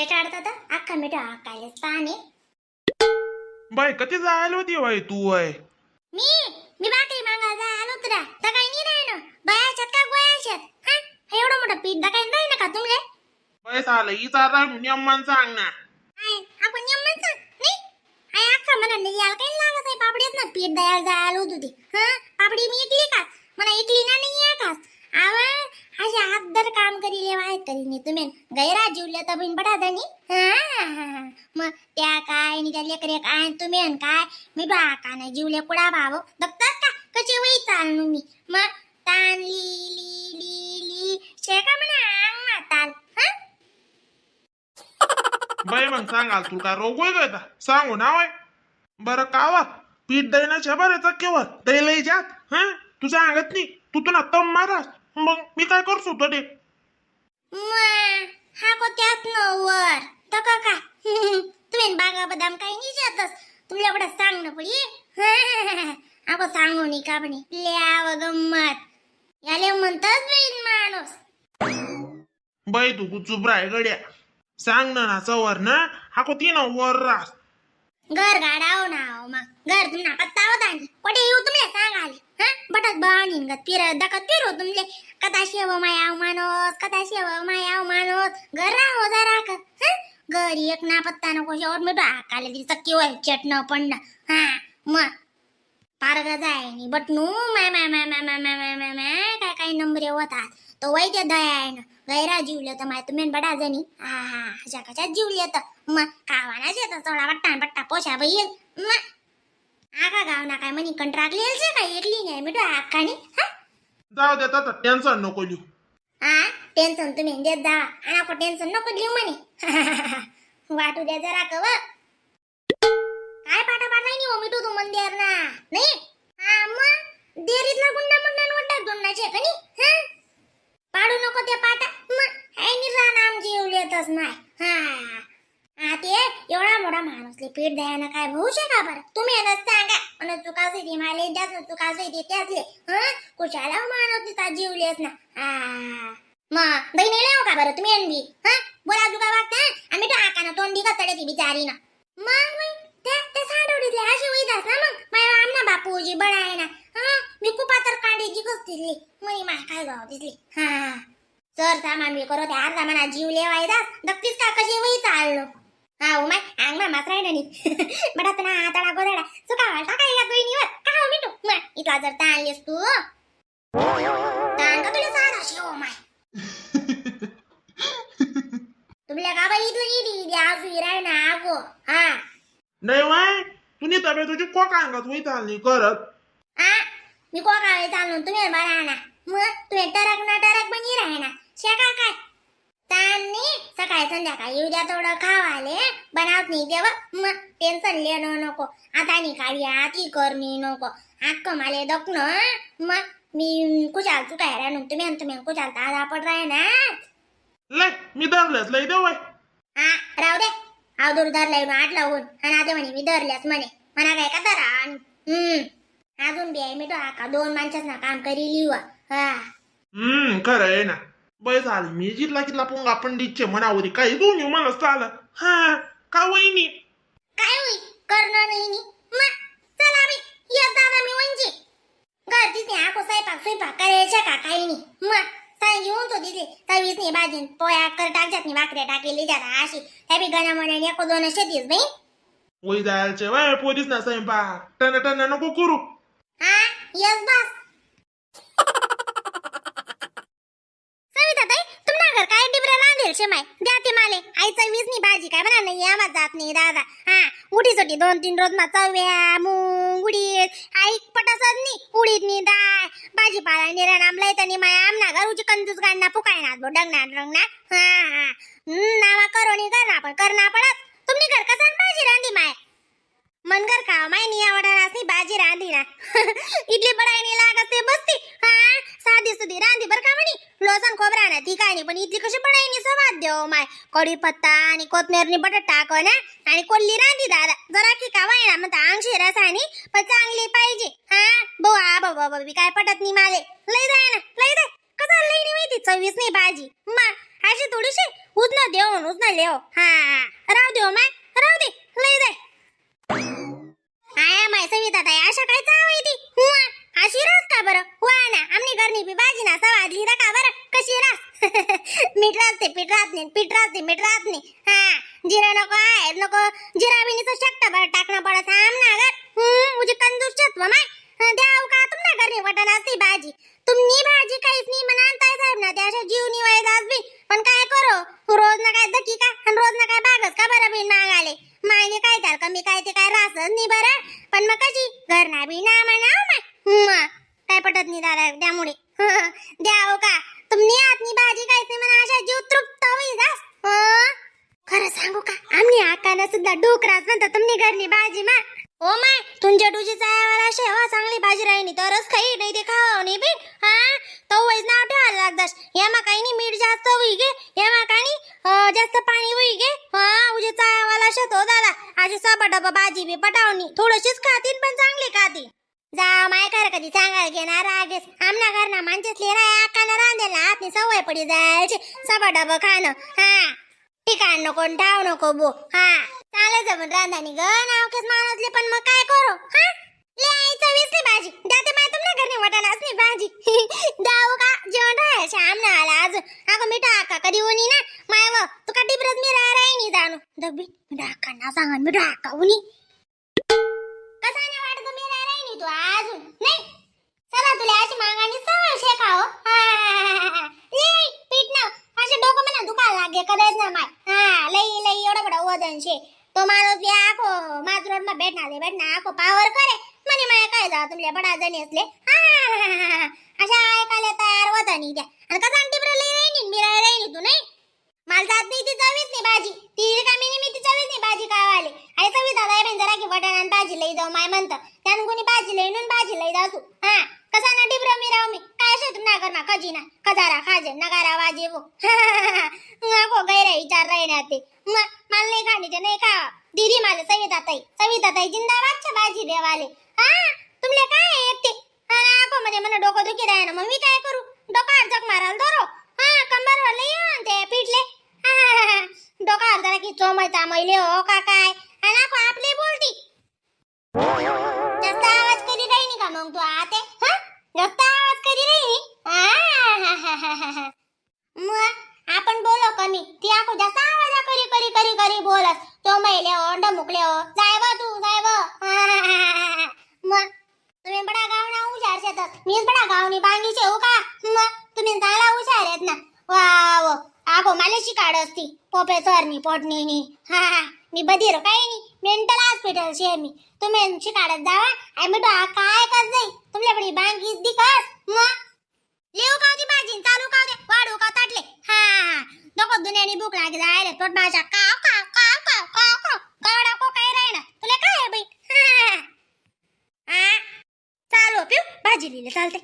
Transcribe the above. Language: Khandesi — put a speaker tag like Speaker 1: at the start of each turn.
Speaker 1: चेटाडतात अख्खा मिठो आकायलेच पाणी.
Speaker 2: बाई कधी जायला होती बाई तू वय?
Speaker 1: मी मी भाकरी मागायला जाय आलो तुला तर काही नाही राही ना बायाच्यात का गोयाच्यात. हा हे एवढं मोठं पीठ दा काही नाही ना का तुमले?
Speaker 2: बाई साला इचार राहिलो नियमान सांग ना.
Speaker 1: आहे आपण यम्मन सांग नाही आहे अख्खा म्हणा नाही याला काही लागत आहे पापडीच ना पीठ द्यायला जायला होत होती. हा पापडी मी ऐकली का मला ऐकली ना नाही या कास आवा अशा हातदर काम करी लेवा करी नाही तुम्ही गैरा जीवल्या तर बिन बडा धनी. हा हा, हा, हा. मग त्या काय आणि त्या लेकरे काय आणि तुम्ही आणि काय मी बाका नाही जीवल्या कुडा भाव दगतात का कशी वही चालणू मी मग तान ली ली ली ली शेका म्हणा अंग ताल. हा
Speaker 2: बाई मग सांगाल तू का रोग होय का सांगू ना वय. बरं कावा पीठ दैनाच्या बरं चक्केवर दै लई जात. हा तू सांगत नाही तू तुला तम मारास मग मी काय करतो ते.
Speaker 1: मा, हा को त्यात न वर तका का तुम्ही बागा बदाम काही नाही जातस तुमच्या पुढे सांग ना पडी. अगो सांगू नाही का म्हणे ल्याव गंमत याले म्हणतात बहीण माणूस.
Speaker 2: बाई तू गुचूप राय गड्या सांग ना ना चवर ना हा को ती ना वर रास.
Speaker 1: घर गाडाव ना हो मग घर तुम्हाला पत्ता होता आणि कुठे येऊ तुमले सांगाले. हा बटक बाणीन गत पिर दकत पिरो तुमले कदा शेव मायाव माणूस कदा शेव मायाव माणूस घर राहो जरा का. हा घर एक ना पत्ता नको शेवट मी आकाले ती चक्की होय चटणं पडणं. हा मग पारग जाय नी बटनू my my my my my my my my my काय काय नंबरे होतात तो वै ते दया आहे ना गैरा जीवलं तर माय तुम्ही बडा जणी. हा हा अशा कशात जीवले तर मग कावाना शेत थोडा बट्टा बट्टा पोशा बाई मग आका गाव ना काय म्हणी कंट्राकली छे काय एकली नाही मिठो आकानी. हा
Speaker 2: जाऊ दे आता टेन्शन नको लिहू.
Speaker 1: हा टेन्शन तुम्ही देत जा आणि आपण टेन्शन नको घेऊ म्हणे. वाटू द्या जरा कव काय पाठा पाठ नाही हो मिठू तू मंदिर ना नाही. हा मग देरीतला गुंडा मुंडा नोटा दोनाचे कनी. हा पाडू नको ते पाटा मग हाय नि रान आम जेवलेतच नाही. हा हा ते एवढा मोठा माणूस ले पीठ द्यायला काय भाऊ का बरं तुम्ही यांना सांगा आणि चुका ती माले द्याच चुका ती त्याचले. हा कुशाला माणूस तिचा जीवलेस ना. हा मग बहिणी लेव का बरं तुम्ही अनबी. हा बोला तुका वागता आम्ही तो आकाना तोंडी का चढे ती बिचारी ना मग बाई, त्या त्या साडवडीतले अशी होईत ना मग माय आमना बापूजी बडा आहे ना. हा मी कुपा तर कांडे जिकच दिसली मग माय काय गाव दिसली. हा सर सामान मी करो त्या अर्धा मना जीव लेवायचा दत्तीस का कशी होई चाललो. हा ओ my अंग मा मात्र आहे ना नी बडा ना आताडा गोदाडा चुका वालता काय या दोन्ही वर का हो मिठू मग इथला जर ताणलीस तू ताण का तुला साधा शिव माय तुमल्या का बाई इथलं इडी इडी आजू राय ना आगो. हा
Speaker 2: नाही वाय तुम्ही तबे तुझी कोक अंगात वही चालली करत.
Speaker 1: आ मी कोकाळे चालून तुम्ही बरा ना मग तुम्ही टरक ना टरक बनी राहे ना शेका काय ताण नाही सकाळी संध्याकाळी येऊ द्या थोडं खावाले बनावत नाही देव मग टेन्शन लेणं नको आता नाही काढी आती करणी नको अक्क माले दखणं मग मी कुशाल चुकाय राहून तुम्ही आणि तुम्ही कुशाल ताजा पड राहे ना.
Speaker 2: लय मी धरलेच लय देव वाय.
Speaker 1: हा राहू दे अवधूर धरलाय आठ लावून आणि आता म्हणे मी धरल्यास म्हणे म्हणा काय का धरा अजून बी आहे मी तो आका दोन माणसाच ना काम करी लिहू. हा
Speaker 2: खरं आहे ना बाई झाली मी जितला कितला पोंगा पंडितचे मनावरी काही दोन्ही मला चाल. हा का वहिनी
Speaker 1: काय होई करणं नाही नी मग चला बाई येत दादा मी वंजी घर तिथे आको स्वयंपाक स्वयंपाक करायच्या का काही नाही मग साई घेऊन तो तिथे तवीच नाही भाजी पोळ्या कर टाकच्यात नाही भाकऱ्या टाकेली जात अशी त्या बी गणा म्हणे एको दोन शेतीच बाई
Speaker 2: वही जायचे वय पोरीस ना स्वयंपाक टन टन नको करू.
Speaker 1: हा यस बस. सविता ताई तुमना घर काय डिबरा रांधेल शे माय द्या ते माले आई चवीस नी भाजी काय म्हणा नाही आवाज जात नाही दादा. हा उडी सोटी 2-3 रोज मा चव्या मूग उडीद आई पटसच नी उडीद नी डाळ भाजीपाला निरा नामला येतं नी माय आमना घरूची कंजूस गाडना फुकाय ना डंगना रंगना. हा हा नावा करो नी करना पण करना पडत तुमनी घर कसा भाजी रांधी माय मनगर खा माय नी आवडणार नाही भाजी रांधी ना. इडली बडाई नाही लागत ते बसती. हा साधी सुधी रांधी बर का म्हणी लसण खोबरा ना ती काय नाही पण इडली कशी बडाई नाही सवाद देव माय कढीपत्ता आणि कोथमीरनी बटर टाको ना आणि कोल्ली रांधी दादा जरा की का ना म्हणता अंगशी रसानी पण चांगली पाहिजे. हा भाऊ हा भाऊ भाऊ भाऊ, काय पटत नाही माले लय जाय ना लय जाय कसं लय नाही माहिती चवीस नाही भाजी मा अशी थोडीशी उजना देव उजना लेव. हा, राहू देव my, राहू दे, लई जाय. आया my Savita ताई, अशा काय चाव आहे ती? हुआ, अशी रास का बरं? वा ना, आमनी घरनी बी भाजी ना सवादली रा का बरं? कशी रास? मीठ राहते, पीठ राहत नाही, पीठ राहते, मीठ राहत नाही. हा, जिरा नको आहे नको, जिरा बी निसं शकता बरं टाकणं पडत आमना घर. उजी कंजूस छत माय. द्याव का तुमना घरनी वटण असती भाजी? तुमनी भाजी काहीच नाही म्हणा ताई साहेब ना, त्या अशा जीव निवायला बी. पण काय करो, रोज ना काय दकी का आणि रोज ना काय बागच का बरं बिन मागाले मागे काय त्याला कमी काय ते काय रासच नाही बरं. पण मग कशी घर ना बी ना म्हणा माय. काय पटत नाही दादा त्यामुळे. द्याव का तुमनी आतनी भाजी काहीच नाही म्हणा, अशा जीव तृप्त होई जास. खरं सांगू का, आम्ही आकाना सुद्धा डोकराच म्हणतात तुमनी घरनी भाजी मा. ओ my, तुमच्या डुजी चायावर असे हो चांगली भाजी राहिनी तरच खाई, नाही ते खावा नाही बी. हा, तो वैज नाव ठेवायला लागदास. यामा काही नाही मीठ जास्त होई गे, यामा काही नाही जास्त पाणी होई गे. हा, उजे चायावाला शतो दादा आजी सबा डबा भाजी बी पटावणी, थोडीशीच खातीन पण चांगली खाती. जा माय कर कधी सांगायला घेणार रागेस. आमना घरना माणसेच लिहिना आकाना रांधेला हातनी सवय पडी जायची सबा डबं खाणं. हा, ठिकाण नको न ठाव नको बो. हा, चांगलं जमून रांधानी ग नावकेच माणूसले, पण मग काय करू? हा, ले आई चवीसली भाजी द्या ते माय, तुमना घरनी वाटाणा असली भाजी द्याव का? जेवण राहायचे आमना आला अजून. अगं मिठा आका कधी उनी ना माय व तुका डिबरच मी राय नाही जाणू दबी. मिठा आका ना सांगा, मिठा आका उनी कसा नाही वाटत मी राय नाही तू अजून नाही. चला तुला अशी मागानी सवय शेकाव. हा, ले पीठ ना असे डोकं म्हणा दुखायला लागे कदाच ना माय. हा, लई लई एवढं बडं वजन शे तो माणूस बी आखो माझ रोड मा भेटणार दे भेटणार आखो पावर करे म्हणे माय काय जा तुमल्या बडा जणी असले. हा, अशा ऐकायला तयार होता नाही त्या. आणि कसा टिबर लई राहिनी मी राय राहिनी तू नाही मला जात नाही ती चवीच नाही भाजी ती रिकामी नाही मी ती चवीच नाही भाजी खावाले. आणि चवी दादा बहीण जरा की वटाणा आणि भाजी लई जाऊ माय म्हणतं त्यानं कोणी भाजी लई नून भाजी लई जासू. हा, कसा ना डिबर मी राव मी काय शे तुम ना कर मा खजीना खजारा खाजे नगारा वाजे वो नको गैरा विचार राहिना ते. मला नाही खाणी ते नाही खावा दिदी मला सविता ताई, सविता ताई जिंदाबादच्या भाजी देवाले. हा, तुमले काय आहे एकटे? हा ना, आपो म्हणे मला डोकं दुखी राहे ना, मग मी काय करू? डोकावर जग मारायला धरो. हा, कंबरवर लई येऊन ते पिटले. हा, डोकावर जरा की चोमय चामयले हो का काय? हा ना, आपली बोलती जास्त आवाज करी राहिनी का मग तू आते? हा, जास्त आवाज करी राहिनी. हा, मग आपण बोलो कमी, ती आखो जास्त आवाज करी करी करी करी बोलस. तो मैले हो डमुकले हो जाय ब तू जाय ब. मग तुम्ही बडा गावना हुशार शेतात, मीच बडा गावनी बांगीचे हो का? मग तुम्ही चांगला हुशार आहेत ना. वाव आगो मला शिकाड असती प्रोफेसरनी पोटनीनी. हा, मी बधीर काही नाही, मेंटल हॉस्पिटल शे मी. तुम्ही शिकाडत जावा आणि मी काय कर जाई तुमच्याकडे बांगी दिकस. मग लेऊ का ती भाजी चालू का दे वाढू का ताटले. हा, नको दुनियानी भूक लागे जायला पोट माझ्या काव काव काव काव काव काव कावडा को काय राहीना तुला काय आहे बाई? हा, चालू पिऊ भाजी लिहिले चालते.